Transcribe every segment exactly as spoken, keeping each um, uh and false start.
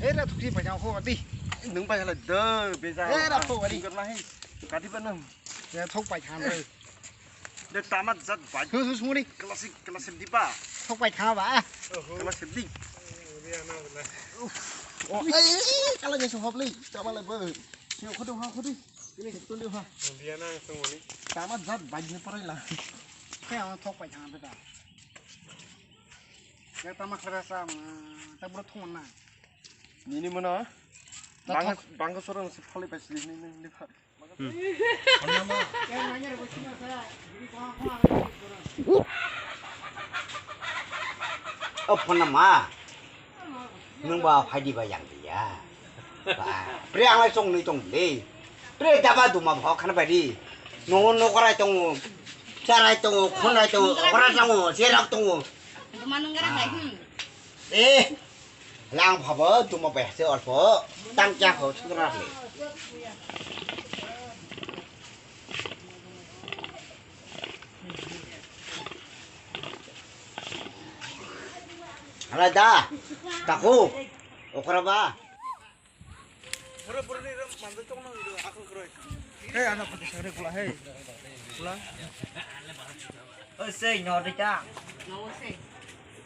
Eh, ra thukri pai jang kho di. Nung pai hala de, beja. Eh, ra thuk wari. Kati pa nung. Ya thuk pai khan de. De tamat jat bai. Hu, hu, sumuri. Classic, classic di ba. Thuk pai kha ba. Classic di. Oh, eh, kala ge so hop le. Tama le ba. Yo khodo ha khodi. Ini khodo ha. Dia na sumuri. Tamat jat bai ni parai la. Khe ang thuk pai khan de ta. Ya tama khlai sa, ta bro thung na. Nini mano. Bangka, bangka sorong se phali pai sini ni ni ni. O phone nama. Nung ba phaidi ba yang dia. Ba, pre ang lai song ni tong le. Pre daba duma bhok khana bai di. No no karai tong. Charai tong, khonai tong, okra tong, serak tong. Duma nung gara hai, hmm. Eh, lang phabo, tuma behse orpo, tang kya kho, thukra le. Hala da, tako, okra ba. Hey, anak pati sari pula, hey. Pula. Oi, sei, nyor di ta. Nyor sei.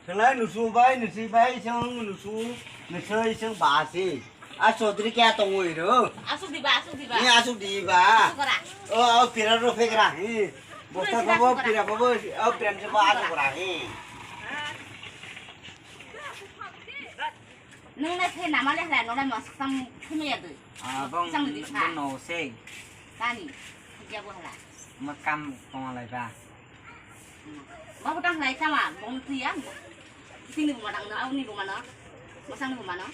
Selai nusu bai, nusi bai, seng nusu, nusai seng basi. A sodri kya tongoi ro? Asuk diba, asuk diba. Ni asuk diba. Asuk kora. O, o, pira ro pekra. Hi. Bosta pabo, pira pabo, o, pira pabo asuk kora. Hi. Nung nai khe nama le hlai, nung nai mosok sam thumui ya dui. Ah, bong, bong no se. Tani, ya bo hlai. Ma kam tong lai ba. Ba bo tang hlai sama, bong tu ya. Sini bo madang na, au ni bo mana. Masang ni bo mana.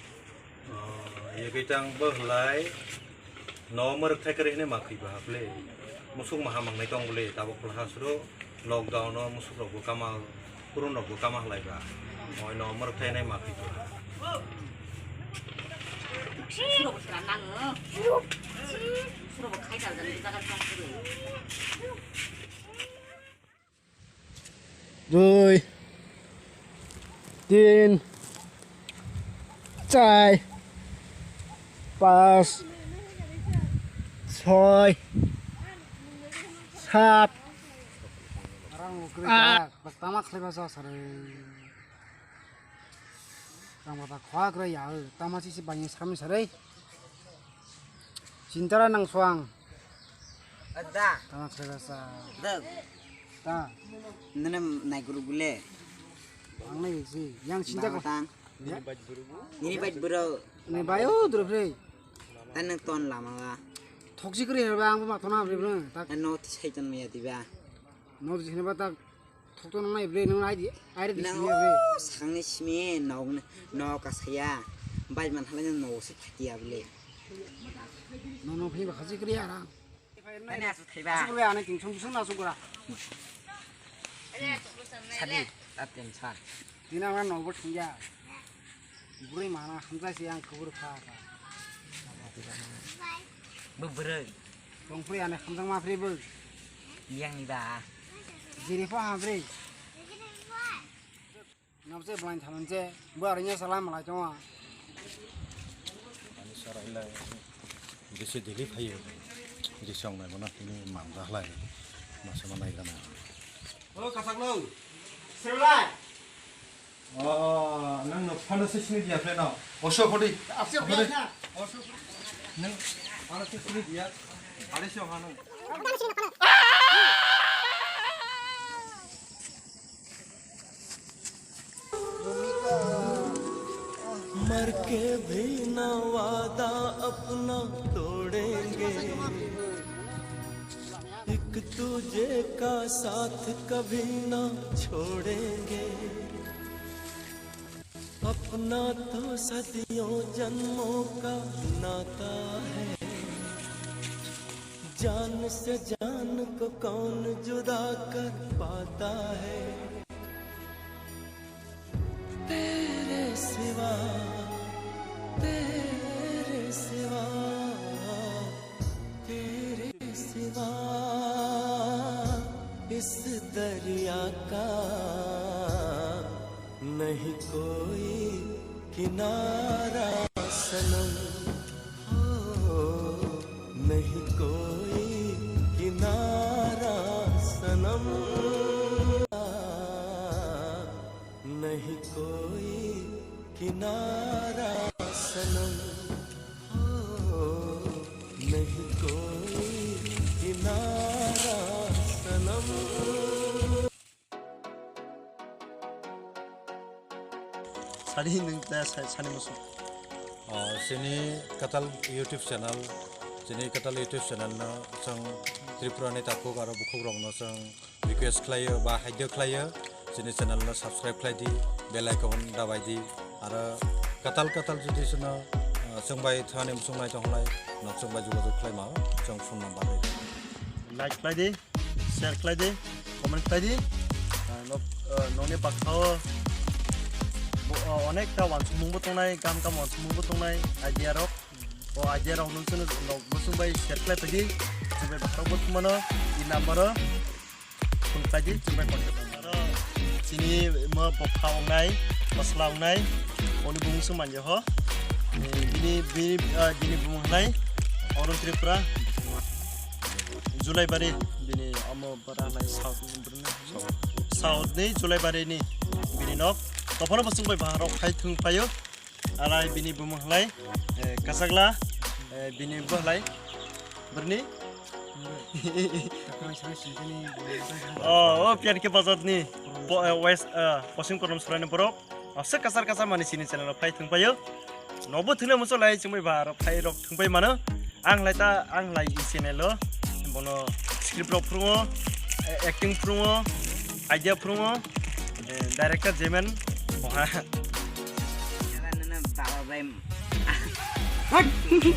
Oh, ye ke tang bo hlai. No, mwrwk thai kwrwi hwnwi ma khwi baha ble. Musuk maha mangnai tong ble, tabuk kwlaha suro, lockdown o musuk rok bo kama, kurun rok bo kama hlai ba. Oi no, mwrwk thai nai ma khwi baha. Suro bo sra nango. Suro bo khai dal dan jaga tong suro. Dui, tin, char, pas, soi, sat. Rang ukri ah. Tama khlaiba sa sare. Rang bata khwa kra ya, tama si si bangi sami sare. Chintara nang suang. Ada. Tama serasa. Dek. Ta. Nene nai guru gule. Ang nai si. Yang cinta ko. Tang. Ya? Nini bait buru. Ni bayo duro bre. Tan nang ton lama ga. Thoksi kri ba ang ma thona bre bre. Tak. Tan no ti sai ton me ya ti ba. No ti sini ba tak. Thokto nang nai bre, nang nai di, ai re di sini bre. Sangni simi nok, nok asaya. Bai man halai nok se phatia ble. No no phai ba khaji kri ara. Ani asu thai ba. Asu kri ane king sung sung na sung kra. Sadi, atin sa. Dina ma nok bo thung ya. Bwrwi mana hamjai se ang kubur kha kha. Bo bwrwi. Tong phri ane hamjang ma phri bo. Yang ni ba. Jiri pha ha phri. Nam se blind thaman se bo arnya salam malai tong. Ani sarai lai. Jese dili phayo. Jese ong nai mana ini mangga lai. Masa mana ikan. O kasak lo. Serulai. Oh, nang no phano se sini dia pheno. Oso khodi. Apse khodi. Oso. Nang ano se sini dia. Ari se hano. मर के भी ना वादा अपना तोड़ेंगे। एक दूजे का साथ कभी ना छोड़ेंगे। अपना तो सदियों जन्मों का नाता है। जान से जान को कौन जुदा कर पाता है। तेरे सिवा, तेरे सिवा, तेरे सिवा इस दरिया का नहीं कोई किनारा सनम हो, नहीं कोई किनारा सनम, नहीं कोई किनारा सनम हो, नहीं कोई किनारा सनम। Sadi nwng ta sa-, sani musu. Oh, sini Katal YouTube channel, sini Katal YouTube channel no chwng Tripura ni takhuk aro bukhuk rok no chwng request khlaio ba haikhe khlaio, sini channel no subscribe khlai di, bell icon dabai di, aro Katal Katal jodi sino, ah, chwng bai thani muchung nai tong lai, no chwng bai jogajog khlai ma, chwng phone number rwi. Like khlai di. Share khlai di, comment khlai di. Ah, nok, ah, nokni bwkhao bo, ah, onek ta wansukmung bo tongnai, kam kam wansukmung bo tongnai, idea rok. O idea rok nung chwng nok bwswng bai share khlai phaidi. Chwng bai bwkhao bo thumano, e number o phone khlai di, chwng bai contact khlai. Aro chini mo bwkha wngnai, masla wngnai, oni bumung se manya ho. Eh, bini, bini, ah, bini bumung hnai Arun Tripura. Julaibari bini omo bara nai South ni bwrwini. South ni Julaibari ni bini nok. Tophano bwswng bai baharok phai thung phaio. Alai bini bumung hlai, eh, Kasagla, eh, bini bo hlai. Bwrwini? Oh, oh, P R K Bazar ni po-, eh, West, eh, Poschim Kornomsora ni borok. Aswk kasar kasar mani sini channel o phai thung phaio. Nobo thwngna muchung lai chwng bai baharok phai rok thung pai mano. Ang lai ta, ang lai e channel o bono script rok phurungo, eh, acting phurungo, idea phurungo, eh, director jemen, oha. Baba bai.